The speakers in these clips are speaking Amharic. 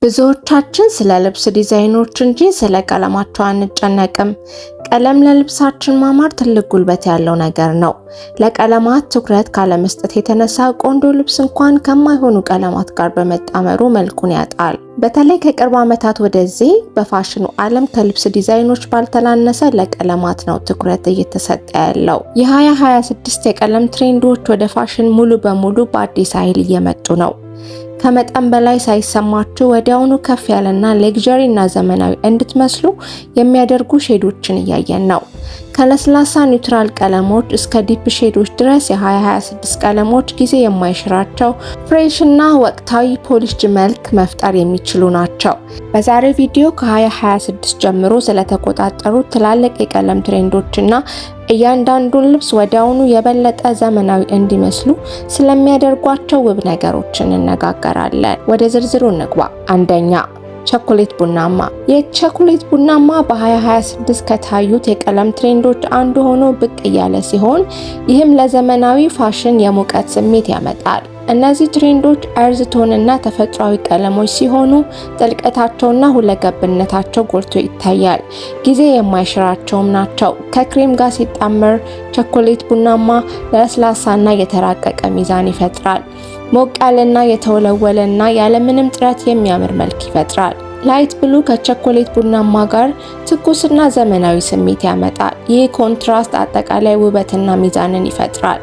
ብዙዎቻችን ስለ ልብስ ዲዛይኖች እንጂ ስለ ቀለማቸው አንጨነቅም። ቀለም ለልብሳችን ማማር ትልቅ ጉልበት ያለው ነገር ነው። ለቀለማት ትኩረት ካለመስጠት የተነሳ ቆንጆ ልብስ እንኳን ከማይሆኑ ቀለማት ጋር በመጣመሩ መልኩን ያጣል። በተለይ ከቅርብ ዓመታት ወደዚህ በፋሽኑ ዓለም ከልብስ ዲዛይኖች ባልተናነሰ ለቀለማት ነው ትኩረት እየተሰጠ ያለው። የ2026 የቀለም trend ኦች ወደ ፋሽን ሙሉ በሙሉ በአዲስ ኃይል እየመጡ ነው። ከመጠን በላይ ሳይሰማችሁ ወዲያውኑ ከፍ ያለና luxury እና ዘመናዊ እንድትመስሉ የሚያደርጉ shade ኦችን እያየን ነው። ከለስላሳ neutral ቀለሞች እስከ deep shade ኦች ድረስ የ2026 ቀለሞች ጊዜ የማይሽራቸው fresh እና ወቅታዊ polished መልክ መፍጠር የሚችሉ ናቸው። በዛሬው ቪዲዮ ከ2026 ጀምሮ ስለተቆጣጠሩ ትላልቅ የቀለም trend ኦች እና እያንዳንዱን ልብስ ወዲያውኑ የበለጠ ዘመናዊ እንዲመስሉ ስለሚያደርጓቸው ውብ ነገሮች እንነጋገራለን። ወደ ዝርዝሩ እንግባ። አንደኛ፣ ቸኮሌት ቡናማ። የቸኮሌት ቡናማ በ2026 ከታዩት የቀለም trend ኦች አንዱ ሆኖ ብቅ እያለ ሲሆን ይህም ለዘመናዊ ፋሽን የሙቀት ስሜት ያመጣል። እነዚህ trend ኦች earth tone እና ተፈጥሯዊ ቀለሞች ሲሆኑ ጥልቀታቸውና ሁለገብነታቸው ጎልቶ ይታያል። ጊዜ የማይሽራቸውም ናቸው። ከክሬም ጋር ሲጣመር ቸኮሌት ቡናማ ለስላሳና የተራቀቀ ሚዛን ይፈጥራል። ሞቅ ያለና የተወለወለና ያለምንም ጥረት የሚያምር መልክ ይፈጥራል። Light blue ከቸኮሌት ቡናማ ጋር ትኩስና ዘመናዊ ስሜት ያመጣል። ይህ contrast አጠቃላይ ውበትና ሚዛንን ይፈጥራል።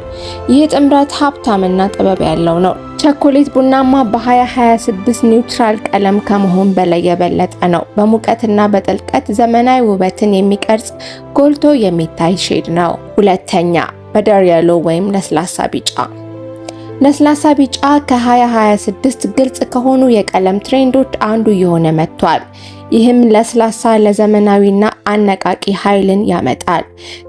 ይህ ጥምረት ሀብታምና ጥበብ ያለው ነው። ቸኮሌት ቡናማ በ2026 neutral ቀለም ከመሆን በላይ የበለጠ ነው። በሙቀትና በጥልቀት ዘመናዊ ውበትን የሚቀርጽ ጎልቶ የሚታይ shade ነው። ሁለተኛ፣ butter yellow ወይም ለስላሳ ቢጫ። ለስላሳ ቢጫ ከ2026 ግልጽ ከሆኑ የቀለም trend ኦች አንዱ እየሆነ መጥቷል። ይህም ለስላሳ ለዘመናዊና አነቃቂ ኃይልን ያመጣል።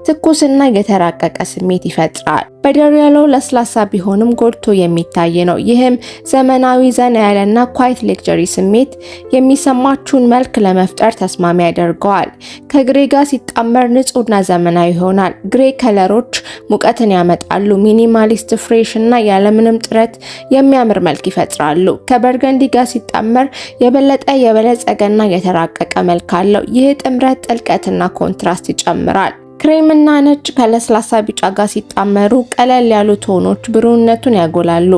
ትኩስና የተራቀቀ ስሜት ይፈጥራል። Butter yellow ለስላሳ ቢሆንም ጎልቶ የሚታይ ነው። ይህም ዘመናዊ፣ ዘና ያለና quiet luxury ስሜት የሚሰማችሁን መልክ ለመፍጠር ተስማሚ ያደርገዋል። ከ gray ጋር ሲጣመር ንጹህና ዘመናዊ ይሆናል። Gray color ኦች ሙቀትን ያመጣሉ። Minimalist፣ fresh እና ያለምንም ጥረት የሚያምር መልክ ይፈጥራሉ። ከ burgundy ጋር ሲጣመር የበለጠ የበለጸገና የተራቀቀ መልክ አለው። ይህ ጥምረት ጥልቀትና contrast ይጨምራል። ክሬም እና ነጭ ከለስላሳ ቢጫ ጋር ሲጣመሩ ቀለል ያሉ tone ኦች ብሩህነቱን ያጎላሉ።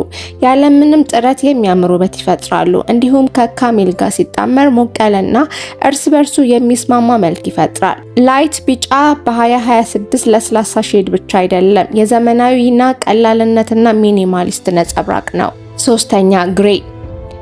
ያለምንም ጥረት የሚያምር ውበት ይፈጥራሉ። እንዲሁም ከ camel ጋር ሲጣመር ሞቅ ያለና እርስ በርሱ የሚስማማ መልክ ይፈጥራል። Light ቢጫ በ2026 ለስላሳ shade ብቻ አይደለም፣ የዘመናዊና ቀላልነትና minimalist ነጸብራቅ ነው። ሶስተኛ፣ gray።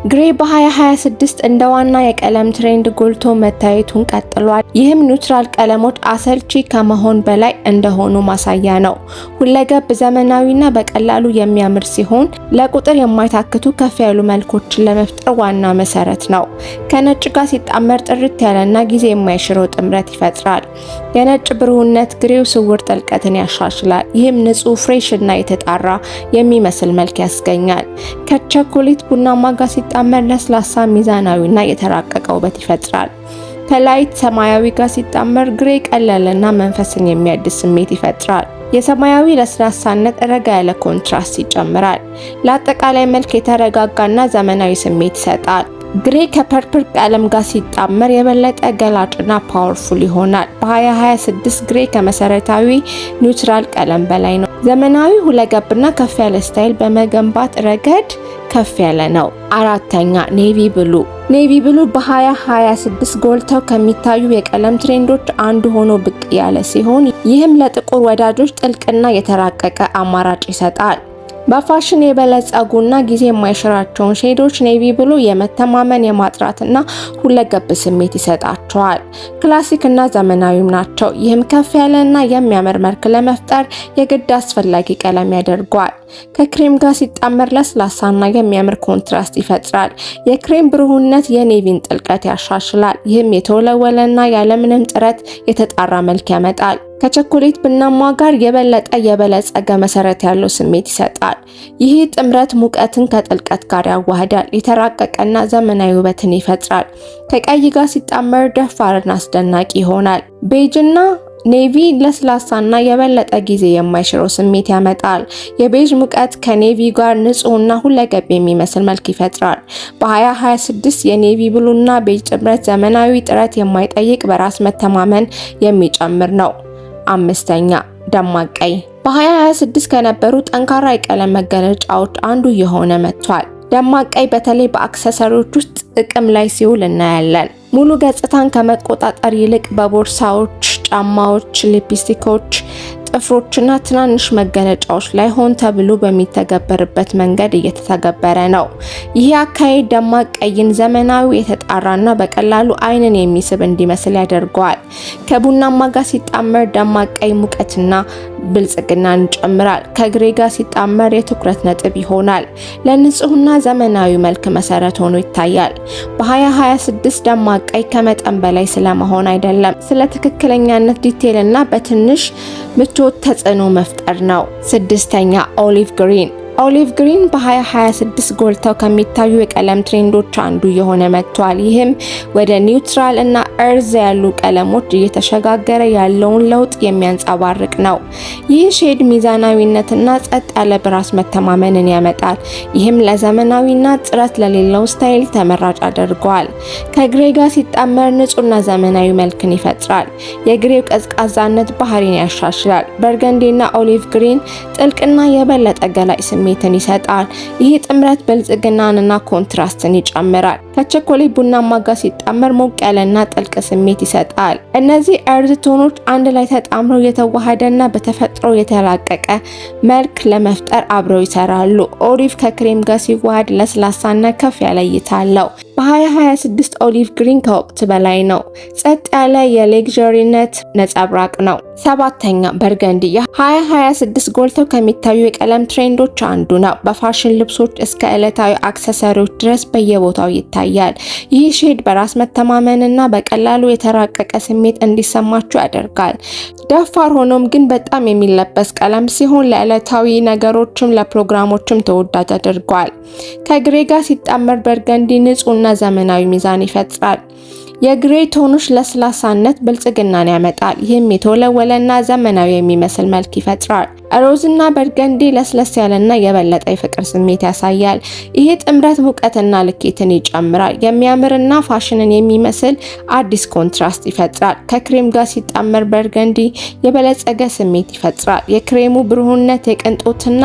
Gray በ2026 እንደ ዋና የቀለም trend ጎልቶ መታየቱን ቀጥሏል። ይህም neutral ቀለሞች አሰልቺ ከመሆን በላይ እንደሆኑ ማሳያ ነው። ሁለገብ፣ ዘመናዊና በቀላሉ የሚያምር ሲሆን ለቁጥር የማይታክቱ ከፍ ያሉ መልኮችን ለመፍጠር ዋና መሰረት ነው። ከነጭ ጋር ሲጣመር ጥርት ያለና ጊዜ የማይሽረው ጥምረት ይፈጥራል። የነጭ ብሩህነት gray ው ስውር ጥልቀትን ያሻሽላል። ይህም ንጹህ፣ fresh እና የተጣራ የሚመስል መልክ ያስገኛል። ከቸኮሌት ቡናማ ጋር ሲጣመር ለስላሳ፣ ሚዛናዊና የተራቀቀ ውበት ይፈጥራል። ከ light ሰማያዊ ጋር ሲጣመር gray ቀላልና መንፈስን የሚያድስ ስሜት ይፈጥራል። የሰማያዊ ለስላሳነት ረጋ ያለ contrast ይጨምራል። ለአጠቃላይ መልክ የተረጋጋና ዘመናዊ ስሜት ይሰጣል። Gray ከ purple ቀለም ጋር ሲጣመር የበለጠ ገላጭና powerful ይሆናል። በ2026 gray ከመሰረታዊ neutral ቀለም በላይ ነው። ዘመናዊ፣ ሁለገብና ከፍ ያለ style በመገንባት ረገድ ከፍ ያለ ነው። አራተኛ፣ navy blue። Navy blue በ2026 ጎልተው ከሚታዩ የቀለም trend ኦች አንዱ ሆኖ ብቅ ያለ ሲሆን ይህም ለጥቁር ወዳጆች ጥልቅና የተራቀቀ አማራጭ ይሰጣል። በፋሽን የበለጸጉና ጊዜ የማይሽራቸውን shade ኦች navy blue የመተማመን፣ የማጥራትና ሁለገብ ስሜት ይሰጣቸዋል። Classic እና ዘመናዊም ናቸው። ይህም ከፍ ያለና የሚያምር መልክ ለመፍጠር የግድ አስፈላጊ ቀለም ያደርገዋል። ከክሬም ጋር ሲጣመር ለስላሳና የሚያምር contrast ይፈጥራል። የክሬም ብሩህነት የ navy ን ጥልቀት ያሻሽላል። ይህም የተወለወለና ያለምንም ጥረት የተጣራ መልክ ያመጣል። ከቸኮሌት ቡናማ ጋር የበለጠ የበለጸገ መሰረት ያለው ስሜት ይሰጣል። ይህ ጥምረት ሙቀትን ከጥልቀት ጋር ያዋህዳል፣ የተራቀቀና ዘመናዊ ውበትን ይፈጥራል። ከቀይ ጋር ሲጣመር ደፋርና አስደናቂ ይሆናል። Beige ና Navy ለስላሳና የበለጠ ጊዜ የማይሽረው ስሜት ያመጣል። የ beige ሙቀት ከ navy ጋር ንጹህና ሁለገብ የሚመስል መልክ ይፈጥራል። በ2026 የ navy blue ና beige ጥምረት ዘመናዊ፣ ጥረት የማይጠይቅ፣ በራስ መተማመን የሚጨምር ነው። አምስተኛ፣ ደማቅ ቀይ በ2026 ከነበሩ ጠንካራ የቀለም መገለጫዎች አንዱ እየሆነ መጥቷል። ደማቅ ቀይ በተለይ በ accessory ዎች ውስጥ ጥቅም ላይ ሲውል እናያለን። ሙሉ ገጽታን ከመቆጣጠር ይልቅ በቦርሳዎች፣ ጫማዎች፣ ሊፕስቲኮች፣ ጥፍሮችና ትናንሽ መገለጫዎች ላይ ሆን ተብሎ በሚተገበርበት መንገድ እየተተገበረ ነው። ይህ አካሄድ ደማቅ ቀይን ዘመናዊ፣ የተጣራና በቀላሉ ዓይንን የሚስብ እንዲመስል ያደርገዋል። ከቡናማ ጋር ሲጣመር ደማቅ ቀይ ሙቀትና ብልጽግናን ይጨምራል። ከ gray ጋር ሲጣመር የትኩረት ነጥብ ይሆናል። ለንጹህና ዘመናዊ መልክ መሰረት ሆኖ ይታያል። በ2026 ደማቅ ቀይ ከመጠን በላይ ስለመሆን አይደለም፣ ስለ ትክክለኛነት detail እና በትንሽ ምቾት ተጽዕኖ መፍጠር ነው። ስድስተኛ፣ olive green። Olive green በ2026 ጎልተው ከሚታዩ የቀለም trend ኦች አንዱ እየሆነ መጥቷል። ይህም ወደ neutral እና earth ያሉ ቀለሞች እየተሸጋገረ ያለውን ለውጥ የሚያንጸባርቅ ነው። ይህ shade ሚዛናዊነትና ጸጥ ያለ በራስ መተማመንን ያመጣል። ይህም ለዘመናዊና ጥረት ለሌለው style ተመራጭ አድርጓል። ከ gray ጋር ሲጣመር ንጹህና ዘመናዊ መልክን ይፈጥራል። የ gray ው ቀዝቃዛነት ባህሪን ያሻሽላል። Burgundy ና olive green ጥልቅና የበለጠ ገላጭ ስሜትን ይሰጣል። ይህ ጥምረት ብልጽግናንና contrast ን ይጨምራል። ከቸኮሌት ቡናማ ጋር ሲጣመር ሞቅ ያለና ጥልቅ ስሜት ይሰጣል። እነዚህ earth tone ኦች አንድ ላይ ተጣምረው የተዋሃደና በተፈጥሮ የተላቀቀ መልክ ለመፍጠር አብረው ይሰራሉ። Olive ከ cream ጋር ሲዋሃድ ለስላሳና ከፍ ያለ እይታ አለው። በ2026 olive green ከወቅት በላይ ነው። ጸጥ ያለ የ luxury ነት ነጸብራቅ ነው። ሰባተኛ፣ burgundy የ2026 ጎልተው ከሚታዩ የቀለም trend ኦች አንዱ ነው። በፋሽን ልብሶች እስከ ዕለታዊ accessory ዎች ድረስ በየቦታው ይታያል። ይህ shade በራስ መተማመንና በቀላሉ የተራቀቀ ስሜት እንዲሰማችሁ ያደርጋል። ደፋር ሆኖም ግን በጣም የሚለበስ ቀለም ሲሆን ለዕለታዊ ነገሮችም ለፕሮግራሞችም ተወዳጅ አድርጓል። ከ gray ጋር ሲጣመር burgundy ንጹህና ዘመናዊ ሚዛን ይፈጥራል። የ gray tone ኦች ለስላሳነት ብልጽግናን ያመጣል። ይህም የተወለወለና ዘመናዊ የሚመስል መልክ ይፈጥራል። Rose ና burgundy ለስለስ ያለና የበለጠ የፍቅር ስሜት ያሳያል። ይህ ጥምረት ሙቀትና ልኬትን ይጨምራል። የሚያምርና ፋሽንን የሚመስል አዲስ contrast ይፈጥራል። ከክሬም ጋር ሲጣመር burgundy የበለጸገ ስሜት ይፈጥራል። የክሬሙ ብሩህነት የቅንጦትና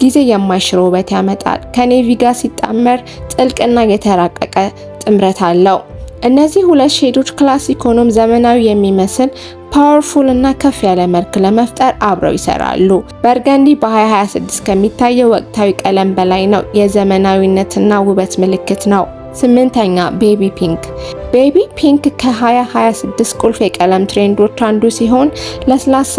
ጊዜ የማይሽር ውበት ያመጣል። ከ navy ጋር ሲጣመር ጥልቅና የተራቀቀ ጥምረት አለው። እነዚህ ሁለት shade ኦች classic ሆኖም ዘመናዊ የሚመስል powerful እና ከፍ ያለ መልክ ለመፍጠር አብረው ይሰራሉ። Burgundy በ2026 ከሚታየው ወቅታዊ ቀለም በላይ ነው። የዘመናዊነትና ውበት ምልክት ነው። ስምንተኛ፣ baby pink። Baby pink ከ2026 ቁልፍ የቀለም trend ኦች አንዱ ሲሆን ለስላሳ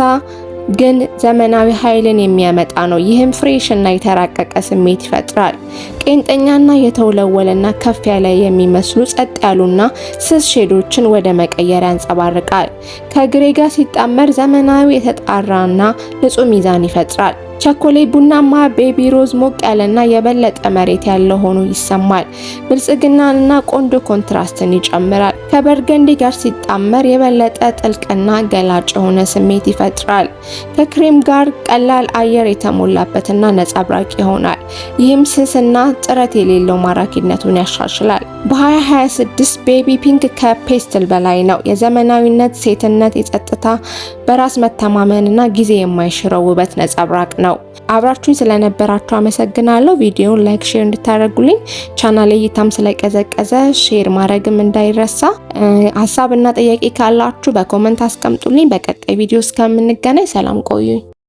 ግን ዘመናዊ ኃይልን የሚያመጣ ነው። ይህም fresh እና የተራቀቀ ስሜት ይፈጥራል። ቄንጠኛና የተወለወለና ከፍ ያለ የሚመስሉ ጸጥ ያሉና ስስ shade ኦችን ወደ መቀየር ያንጸባርቃል። ከ gray ጋር ሲጣመር ዘመናዊ፣ የተጣራና ንጹህ ሚዛን ይፈጥራል። ቸኮሌት ቡናማ፣ baby rose ሞቅ ያለና የበለጠ መሬት ያለው ሆኖ ይሰማል። ብልጽግናንና ቆንጆ contrast ን ይጨምራል። ከ burgundy ጋር ሲጣመር የበለጠ ጥልቅና ገላጭ የሆነ ስሜት ይፈጥራል። ከክሬም ጋር ቀላል አየር የተሞላበትና ነጸብራቅ ይሆናል። ይህም ስስና ጥረት የሌለው ማራኪነቱን ያሻሽላል። በ2026 baby pink ከ pastel በላይ ነው። የዘመናዊነት፣ ሴትነት፣ የጸጥታ፣ በራስ መተማመንና ጊዜ የማይሽረው ውበት ነጸብራቅ ነው። አብራችሁኝ ስለነበራችሁ አመሰግናለሁ። ቪዲዮን like፣ share እንድታደርጉልኝ፣ ቻናሌ እይታም ስለቀዘቀዘ share ማድረግም እንዳይረሳ። ሀሳብና ጥያቄ ካላችሁ በ comment አስቀምጡልኝ። በቀጣይ ቪዲዮ እስከምንገናኝ ሰላም ቆዩኝ።